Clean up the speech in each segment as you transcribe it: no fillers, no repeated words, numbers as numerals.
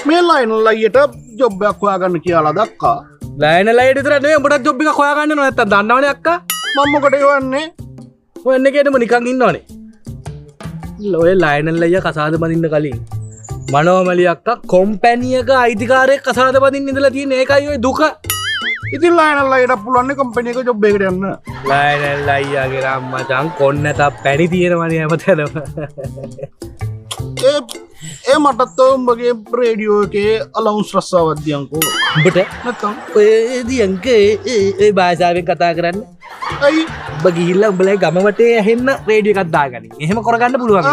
මේ ලයිනල් අයියට ජොබ් එකක් හොයාගන්න කියලා දක්කා. ලයිනල් අයියට විතරක් නෙවෙයි උඹටත් ජොබ් එකක් හොයාගන්න ඕන නැත්තම් දන්නවනේ අක්කා. මම මොකටද හොයන්නේ? හොයන්නේ කියන්නම නිකන් ඉන්නවනේ. ඔය ලයිනල් අයියා කසාද බඳින්න කලින් මනෝමලි අක්කා කොම්පැනි එක අයිතිකාරයෙක් කසාද බඳින්න ඉඳලා තියෙන ඒකයි ඔය දුක. ඉතින් ලයිනල් අයියට පුළුවන් නේ කම්පැනි එක ජොබ් එකට යන්න. ලයිනල් අයියාගේ නම් මචං කොන්න නැතත් පැණි තියෙනවනේ හැමතැනම. ඒ මටත් උඹගේ රේඩියෝ එකේ අලවුන්ස් රස්සාවක් දියන්කෝ. උඹට නැත්තම් ඔය දියන්කෝ ඒ භාෂාවෙන් කතා කරන්න. ඇයි? උඹ ගිහිල්ලා උඹලගේ ගම වටේ ඇහෙන්න රේඩියෝ එකක් දාගනින්. එහෙම කරගන්න පුළුවන්.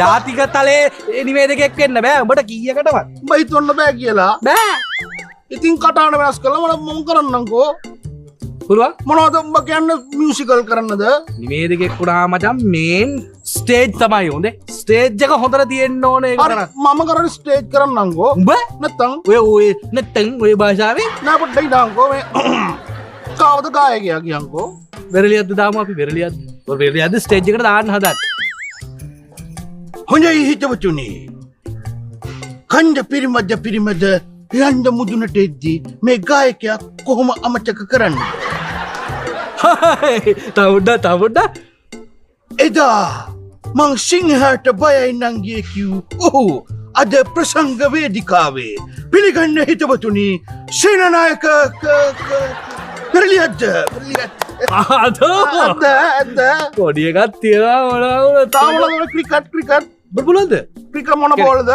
ජාතික තලයේ නිවේදකයෙක් වෙන්න බෑ උඹට කීයකටවත්. උඹ හිතන්න බෑ කියලා. බෑ. ඉතින් කටහඬ වෙනස් කළා මම මොන් කරන්නම්කෝ? පුළුවන්. මොනවද උඹ කියන්නේ මියුසිකල් කරන්නද? නිවේදකයෙක් වුණා මචං මේන් ස්ටේජ් තමයි හොඳේ. ස්ටේජ් එක හොඳට තියෙන්න ඕනේ ඒක හරි කරන්න. මම කරන්නේ ස්ටේජ් කරන්නම්කෝ. උඹ? නැත්තම් ඔය ඔය නැත්තම් ඔය භාෂාවෙන් නෑ පොඩ්ඩක් ඉඳන්කෝ මේ කවුද ගායකයා කියන්කෝ? වෙරළියක්ද දාමු අපි වෙරළියක්ද? ඔය වෙරළියක්ද ස්ටේජ් එකට දාන්න හදන්නේ. හොඳයි හිතවතුනි. කන්ද පිරිමැද පිරිමැද යන්න මුදුනට එද්දී මේ ගායකයා කොහොම අමතක කරන්නේ? තව පොඩ්ඩක් තව පොඩ්ඩක්. එදා මං සිංහට බයයි නංගිය කිව් ඔහු අද ප්‍රසංග වේදිකාවේ පිළිගන්න හිතවතුනි සේනානායක පෙරලියද්ද පෙරලියද්ද. අදෝ. අද අද පොඩි එකක් තියනවා මොනවා වුණත්. තාම මොනවද ක්‍රිකට් ක්‍රිකට් උඹ පුළුවන්ද? ක්‍රිකට් මොන බෝලද?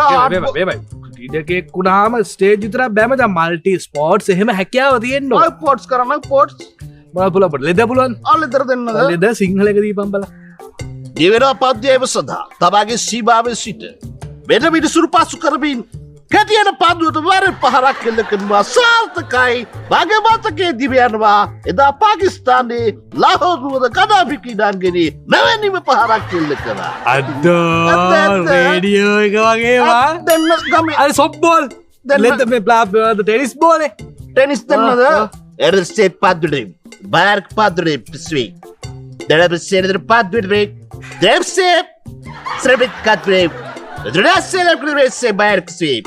මේ ක්‍රීඩකයෙක් වුණාම ස්ටේජ් විතරක් බෑ මචං මල්ටි ස්පෝර්ට්ස් එහෙම හැකියාව තියෙන්න ඕන. ආ ස්පෝර්ට්ස් කරන්න ස්පෝර්ට්ස්. මොනවද පුළුවන් පොඩි ලෙද පුළුවන්? ආ ලෙදර දෙන්නද? ලෙද සිංහල එක දීපන් බලන්න. දිවෙන පද්‍යයම සඳහා තමාගේ සීමාවෙන් සිට වෙන මිනිසුන් පසු කරමින් කැටියන පන්දුවට වර පහරක් එල්ල කරනවා සාර්ථකයි. මගේ මතකයේ දිව යනවා එදා පාකිස්තානයේ ලාහෝර් නුවර කදාපි ක්‍රීඩාංගණයේ මෙවැනිම පහරක් එල්ල කරා. අද්දෝ ඇත්ත, ඇත්ත. රේඩියෝ එක වගේ වා. දෙන්න ගමේ. අර සොෆ්ට් බෝල්. දෙන්න. ලෙද මේ ප්ලා ටෙනිස් බෝලේ. ටෙනිස් දෙන්නද? එරසේ පන්දුනේ බාර්ක් පන්දුනේ පිස්වි. දඩබසේනදර පන්දුනේ දෙම්සේ ශ්‍රමික් කත්‍රේ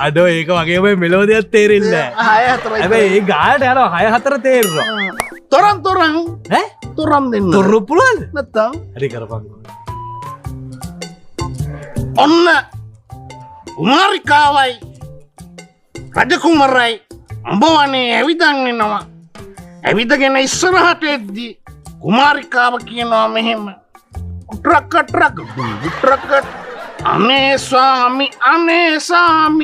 අඩෝ ඒක වගේම මෙලෝදියක් තේරෙන්නේ නෑ. 6 4යි. හැබැයි ඒ ගානට යනවා 6 4 තේරෙනවා. තොරන් තොරන්. ඈ? තොරන් දෙන්න. තොරන් පුළුවන්ද? නැත්තම්. හරි කරපන්කෝ. ඔන්න කුමාරිකාවයි රජකුමරයි අඹවනේ ඇවිදන් එනවා. ඇවිදගෙන ඉස්සරහට එද්දි කුමාරිකාව කියනවා මෙහෙම. ට්‍රක් ට්‍රක් ට්‍රක් අනේ ස්වාමි අනේ ස්වාමි.